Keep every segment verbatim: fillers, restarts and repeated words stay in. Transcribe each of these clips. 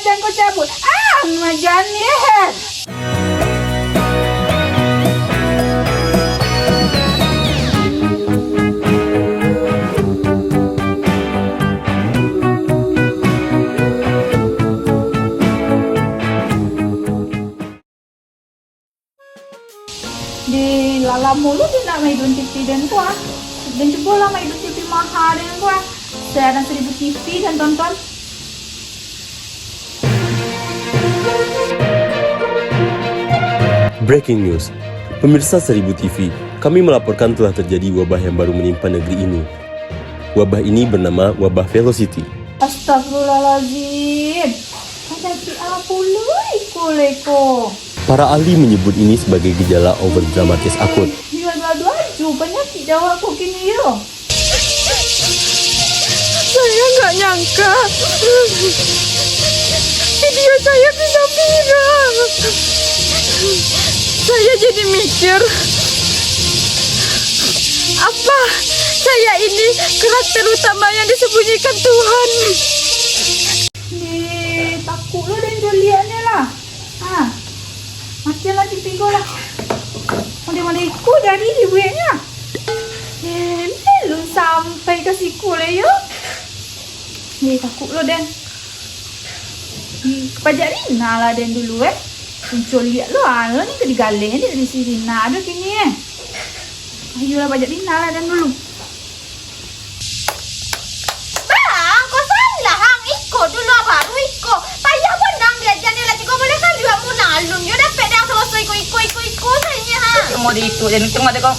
Majan ko cabut. Ah, majan ni, eh. Di lalam mulu di nak maidun T V den ko ah. Den cubolah maidun T V maha den ko ah. Siaran Seribu T V den tonton. Breaking news. Pemirsa Seribu T V, kami melaporkan telah terjadi wabah yang baru menimpa negeri ini. Wabah ini bernama wabah velocity. Astagfirullahalazim. Sakik apo lo iko leko? Para ahli menyebut ini sebagai gejala overdramatis akut. Iyo, ado-ado ajo panyakik di awak ko kini yo. Saya nggak nyangka. Video saya bisa viral. Saya jadi mikir, apa saya ini karakter utama yang disembunyikan Tuhan? Deh, takuk lo den jo liak ni lah. Ah, matian lah T V ko lah. Model-model iko jadi dibueknyo. Eh, belum sampai ka siko lah yo. Eh, takuk lo den. Eh, ka pajak Rina lah den dulu eh. Kunco liak lo, ah, lo ni ka digaleh ni dari si Rina ado kini eh. Ayolah pajak Rina lah den dulu. Bang, ko salah ang. Iko dulu, ah, baru iko. Payah bonang diaja ni lah, tigo baleh kali awak munalun. Yo dapek dang saloso iko, iko, iko, iko sainyo, ha. Cuma di itu, dan cuma ada kau.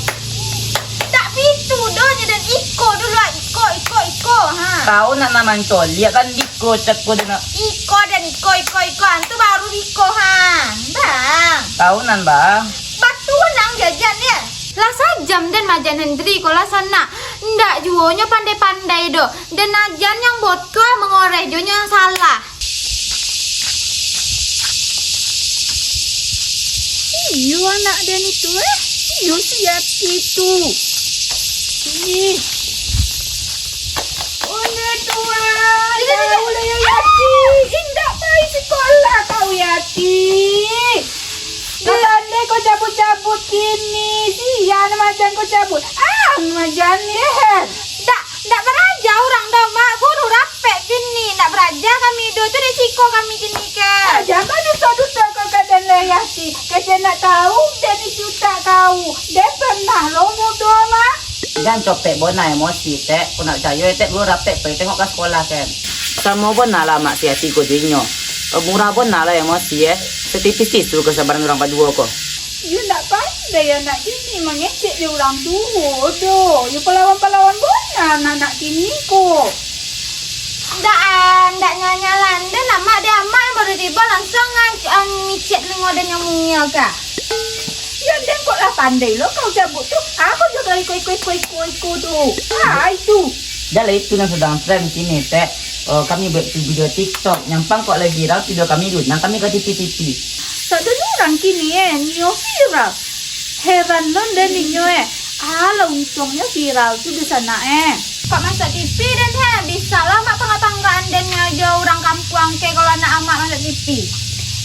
Tak pitu doh nyo, dan iko dulu, ah. Iko, iko, iko, ha. Kau nak, nak mancoliak kan, iko cako dulu. Iko dan iko, iko, iko, antu baru iko, ha. Bang. Kau nan, Bang. Batu nang jajan, ya. Lah sajam den majan Hendri ko lah sanak. Ndak juo nyo pandai-pandai doh. Den ajan yang bot ko mangoreh jo nyo yang salah. Iyo anak den itu eh. Iyo si Yati tu. Ih. Onyo tuan. Tahu lah yang Yati. Indak pai sikolah kau Yati. Ndak pandai kau cabut-cabut kini. Sia nan majan kau cabut. Ah, majan ni eh. Ndak, ndak baraja urang doh, Mak. Guru rapek kini. Ndak baraja kami doh. Tu di siko kami kini ke. Ah, jan baduto-duto kau ka den lai Yati. Kecek nak tahu, den isi utak kau. Den pernah lo mudo, Mak. Jan copek bona emosi, Tek. Kau nak cayo, Tek, guru rapek pai tengok ka sekolah, kan. Samo bona lah, Mak, si Yati ko jo inyo. Murah bona lah emosi, eh. Setipis tisu kesabaran urang baduo ko. Yo ndak pandai anak kini mangecek di urang tuo doh. Yo palawan-palawan bona anak kini ko. Ndak, ah, ndak nyanyi lah. Den amak, den amak yang baru tibo langsung ngan, ah, micek telingo den yang mungil ka. Yo den kok lah pandai lo kau cabut tu. Apo jo kau iko, iko, iko, iko, iko tu. Ah, itu. Dah lah itu nan sadang tren kini, Tek. Oh, kami buat tu video TikTok. Nyampang kok lah viral video kami tu. Nang kami ka T V-T V. Sadonyo urang kini, eh, nio viral. Heran lun den inyo, eh. Alah, untuangnyo viral tu di sanak, eh. Kok masuk T V den, he? Bisalah mak tangga-tanggaan den nyo jo urang kampuang ke, kalau anak amak masuk T V.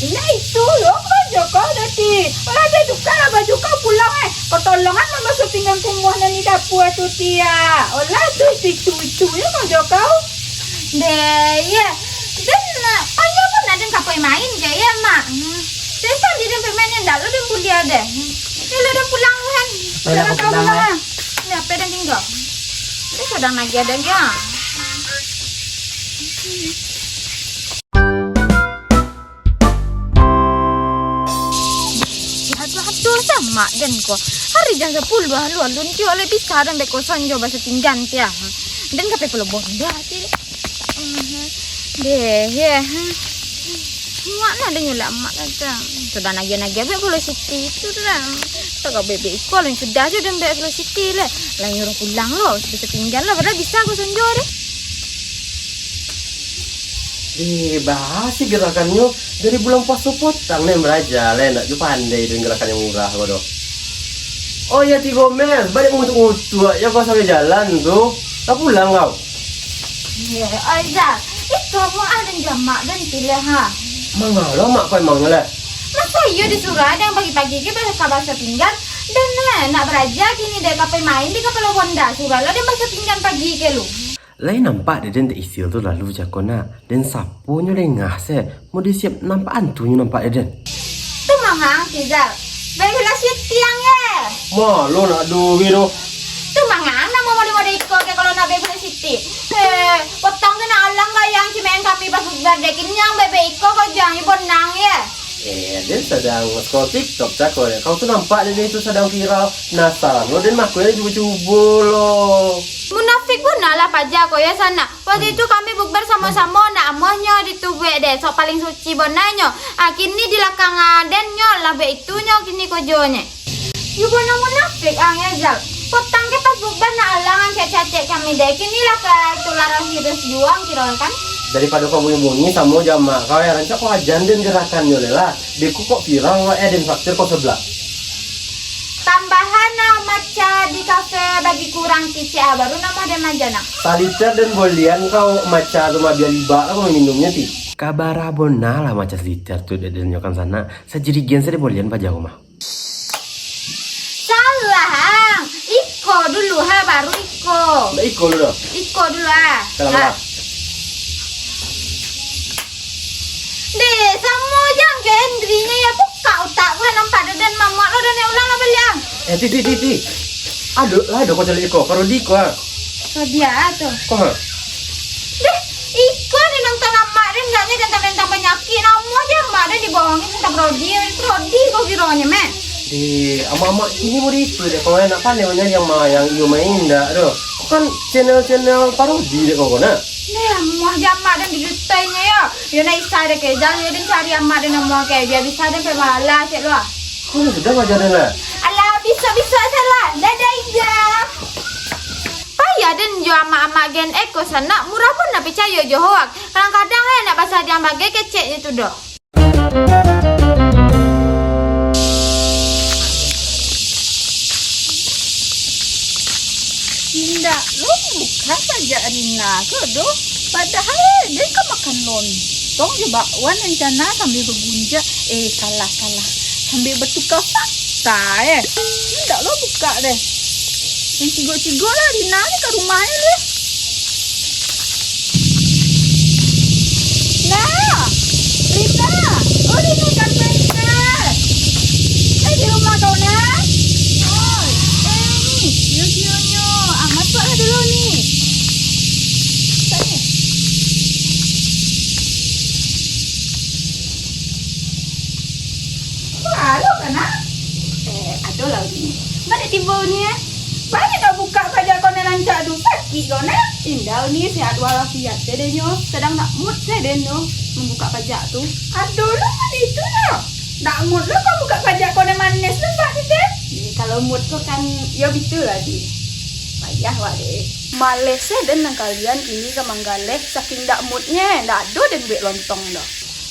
Indak itu lo karajo kau, Dati. Olah den tukar lah baju kau pulang, eh. Kau tolongan mambasuah pinggan kumuah nan di dapua tu, Tia. Olah tu, itu, itu, itu, yo karajo kau. Deh, ye. Den nak, panjang pun nak den kapai main ke, ye, Mak? Hmm. Den tadi den pai main, indak lo den buliah deh. Hmm. Ni lo den pulang, Wan. Alah, kau pulang, eh. Ni apo den tingga? Den sadang nagiah den, ya. Aduh, aduh, samak den ko. Hari jam sapuluah alun-alun, tiok lai bisa den beko sonjo baso pinggan tiah. Den kapai pulo bonda ti. Deh, ye. Muak nah den nyulak mak datang. Sudah nagiah-nagiah bek pulo Siti tu lah. Tak kau bebek iko lah sudah jo den bek pulo Siti lah. Lah nyuruh pulang lo, baso pinggan lo, padahal bisa ko sonjo deh. Eh, bahas si gerakannyo dari bulan puaso potang, nen baraja lah, ndak jo pandai dengan gerakan yang murah ko doh. Oh iya, Ti Gomez, baliak ngutuk-ngutuk, ya, kau sampai jalan tu. Lah pulang kau. Ye, oi, Zal. Iko muah den jamak den pilih ha. Mangalo mak ko emangnyo lah? Maso iyo disuruah den pagi-pagi ke ba-, ka baso pinggan, den eh, nak baraja kini dek ka pai main di kapalo Honda, suruah lo den baso pinggan pagi ke lu. Lai nampak dek den dek Isil tu lalu cako nak, den saponyo lengah se, mau disiap nampak antunyo nampak dek den. Tu mangang Tizal, baik lah sitiang ye. Malo nak duwi tu. Tu mangang namo mode-mode iko ke kalau nak baik lah siti. Heh, potang ke nak alang gayang cimeang kami pas bubar dek kini yang bebek iko kau jang ibo nang ye. Eh, den sadang scroll TikTok cako ye. Kau tu nampak dek den itu sadang viral. Penasaran lo den mako ye cubo-cubo lo. Munafik bana lah paja ko yo sanak. Waktu itu kami bukber samo-samo nak amuahnyo ditubuak deh, sok paling suci bonanyo. Ah, kini di lakang, ah, den nyo lah baitunyo kini kojonye. Yo bana munafik ang yo Zal. Potang ke pas bukber nak alang ang cacek kami deh, kini lah ka tularan virus juo ang kiro kan. Daripado kau bunyi-bunyi samo jamak kau yo, rancak kau ajan den gerakannyo deh lah. Beko kok viral wak eh den faktir kau sebelah. Tambahan nah maca di kafe bagi kurang kicik ah, baru namo den maja nah. Saliter den bolian kau maca tu mah bia libak lah kau minumnyo ti. Kabarah bona lah maca saliter tu dek den nyo kan sanak. Sajirigian sajo bolian paja ko mah. Salah ang. Iko dulu ha, baru iko. Ndak iko dulu doh. Iko dulu ah. Salah, ha. Salah. Deh, samo jang ke Hendrinyo ya, bukak utak gua nampak dek den mamuak lo, den ulang lah baliak ang. Eh, ti, ti, ti, ti. Ado, lah ado kau caliak iko, parodi ko ah. Parodi ah tu. Ko ha. Deh, iko ni nonton amak den, gaknyo den tambah-tambah panyakik, namuah je amak den dibohongi tentang parodi, parodi kau kironyo meh. Deh, amak-amak kini mode itu dek kau, nak pandai manyari amak yang iyo main indak doh. Kau kan channel-channel parodi dek kau, kau nak. Deh, namuah je amak den dijutai nyo yo. Yo nak isa dek ke, jan yo den cari amak den namuah ke, bia bisa den pai balah cek lu ah. Kau ni sudah aja den lah. Alah, bisa-bisa salah. Dadah, Iza. Payah den jo amak-amak gen eko sanak, murah pun nak picayo jo hoak. Kadang-kadang eh nak basadiang bagai keceknyo tu doh. Indak lo bukan pajak Rina ko doh. Padahal den ka makan lontong jo bakwan rencana sambil bagunjak. Eh, salah, salah. Sambil batuka fakta, eh. Indak lo bukak deh. Nan cigok-cigok lah Rina ni ka rumah ni deh. Nah, Rina. Oh, Rina, ikan bakar. Eh, di rumah kau, nah? Oh, eh, ni. Yo, yo, yo. Ah, masuaklah dulu ni. Sini. Halo, kanak. Eh, ado lah ni. Baliak tibo ni, eh. Baliak ka bukak pajak kau nan rancak tu, sakik kau, nah. Indak ni, sehat walafiat se den nyo. Sadang ndak mood se den nyo mambukak pajak tu. Ado lo kan itu nyo. Ndak mood lo kau bukak pajak kau nan manis tu, nampak tu, den. Eh, kalau mood tu kan, yo bitu lah, di. Payah wak deh. Maleh se den nan kalian kini ka manggaleh, saking ndak moodnye, ndak ado den buek lontong doh.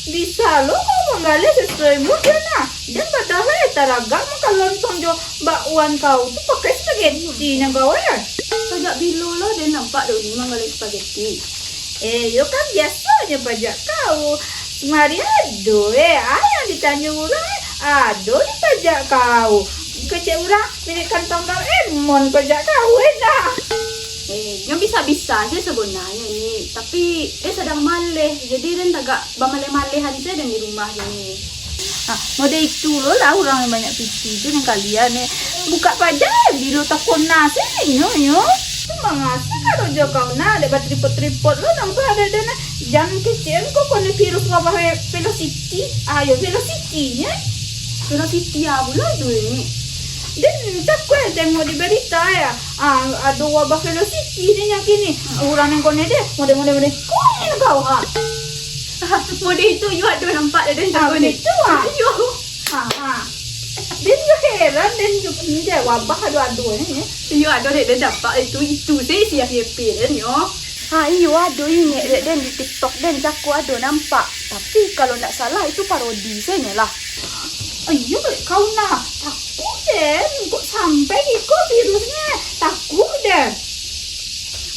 Bisa lo kau manggaleh sasuai mood den nah. Den padahal eh taragak makan lontong jo bakwan kau tu pakai spaghetti nyo kau eh. Sajak bilo lo den nampak dek Uni manggaleh spaghetti? Eh, yo kan biasonyo pajak kau. Sumari ado eh, ah, yang ditanyo urang eh, ado dipajak kau. Kecek urang, milik kantong Doraemon pajak kau eh nah. Eh, nyo bisa-bisa se sabonanyo ni, tapi den sadang maleh, jadi den tagak bamaleh-malehan se den di rumah ni. Ha, mode itu lo lah urang yang banyak piti tu nan kalian eh. Bukak pajak bilo takona se nyo, nyo. Tu mangasa karajo kau nah, dek batripot-tripot lo nampak dek den nah. Jan kecek ko koni virus wabah ve-, velocity. Ayo, velocity nyo. Velocity apo lah tu ni? Den cako eh tengok di barita ya. Ah, ado wabah velocity ni yang kini. Urang nan koni deh, mode, mode, mode. Koni kau ha. Mode itu yo ado nampak dek den. Ah, cako ni. Itu ah. Yo. Ha, ha. Den yo heran, den yo, ni deh, wabah ado-ado ni, eh. Iyo, ado dek den nampak itu, itu se isi F Y P den yo. Ha, iyo, ado ingek dek den di TikTok den, cako ado nampak. Tapi kalau ndak salah itu parodi se nyo lah. Iyo, kau nah, takuik den, kok sampai iko virusnyo, takuik den.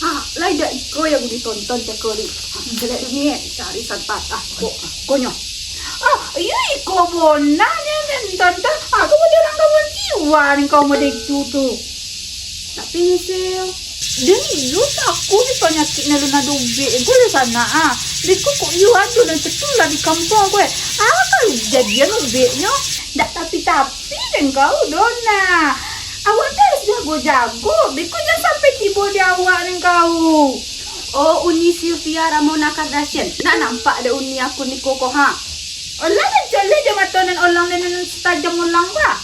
Ha, lai dak Ko yang ditonton cako ni. Jelek dunia, cari santat. Ah, ko, konyo. Ah, iyo iko bona ni, ni tonton. Aku boleh orang kawan jiwa ni kau model itu tu. Tapi ni, Sil. Dan iyo, aku ni panyakik ni lu nado ubek. Gue di sana, ah. Beko kok iyo ado nan tertular di kampung gue. Ah, kalau jadian ubeknyo. Ndak tapi-tapi. Pi den kau, Dona. Awak tu harus jago-jago, beko jan sampai tibo di awak den kau. Oh, Uni Sylvia Ramona Kardashian. Nak nampak dek Uni akun iko ko, ha? Olah den colek jo mato nan olang den nan satajam olang, bah.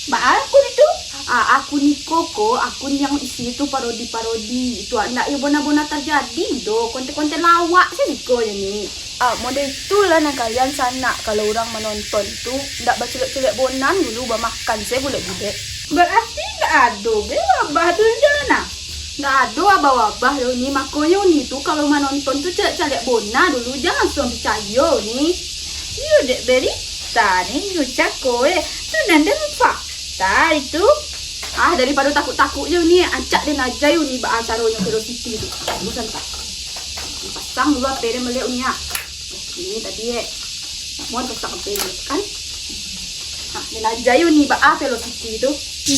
Baa akun itu? Ah, akun iko ko, akun yang isi tu parodi-parodi. Itu ndak iyo bona-bona terjadi doh. Konten-konten lawak sajo iko ni. Ah, model itulah nan kalian sanak, kalau urang manonton tu, ndak baculek-culek bonan dulu, bamakan se bulek-bulek. Berarti ndak ado ge wabah tu, Jana? Ndak ado wabah-wabah tu ni, makonyo ni tu kalau manonton tu calek-calek bona dulu, jan langsuang picayo ni. Iyo dek berita ni, nyo cako eh, sudah den fakta itu. Ah, daripado takuk-takuk jo ni, ancak den ajai ni baa caronyo velocity tu. Bosan tak? Pasang dulu H P den baliak Uni, ah. Ini tadi, eh. Mohon pasang H P dulu, kan? Nah, den ajai ni baa velocity tu. Di,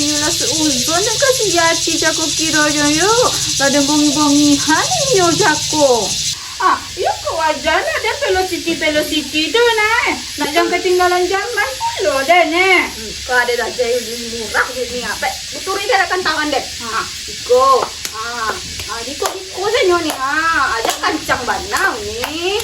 iyo lah suuzon dek ka si Yati cako kironyo, yo. Lah den bongi-bongihan inyo cako. Ah, iyo ko wajar lah den velocity-velocity tu, nah. Nak jan katinggalan zaman pulo den, eh. Hmm, ka ado sajo yang murah je ni, ah. Pek, dituruikan akan tangan den. Ha, iko. Ha, ha, iko, iko sajo ni. Ha, aja kancang bana ni.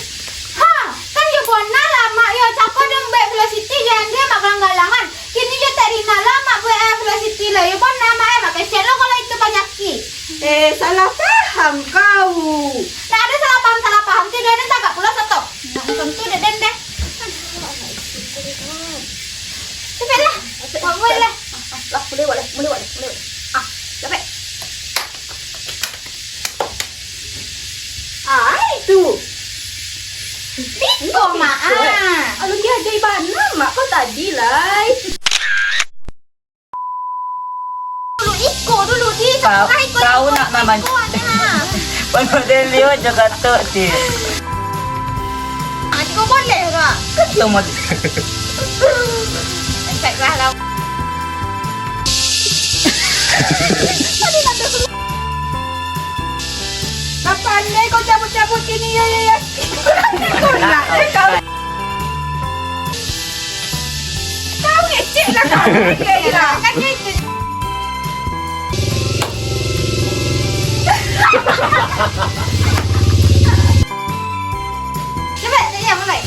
Ha, kan yo bona lah, Mak, yo. Cako den buek velocity, jan den Mak galang-galangan. Kini yo tak Rina lah, Mak, buek, eh, velocity lah. Yo bona, Mak, eh, Mak, kasian lo kalau itu panyakik. Eh, salah paham kau. Ndak ado salah paham, salah paham. Tidak ada tagak pulo sato. Nah, tentu dek den deh. Capek lah. Capek, capek. Buek lah. Ah, ah, lah, mulai buek lah, mulai buek lah, mulai buek lah. Ah, capek. Ah, itu. Biko, Mak, ah. Kalau diajai bana, Mak, kau tadi, lai. Dulu iko dulu, di. Kau, kau nak maman-, iko, nah. Pondok Delio jo katok, Cik. Ah, iko boleh, Kak? Kan iko model. Efek lah, lah. Tadi nak tu. Lah pandai kau cabut-cabut kini, ya, ya, ya. Kau nak, eh, kau. Kau ngecek lah kau. Ngecek lah. Kan ngecek. Cepat, cepat, mulai.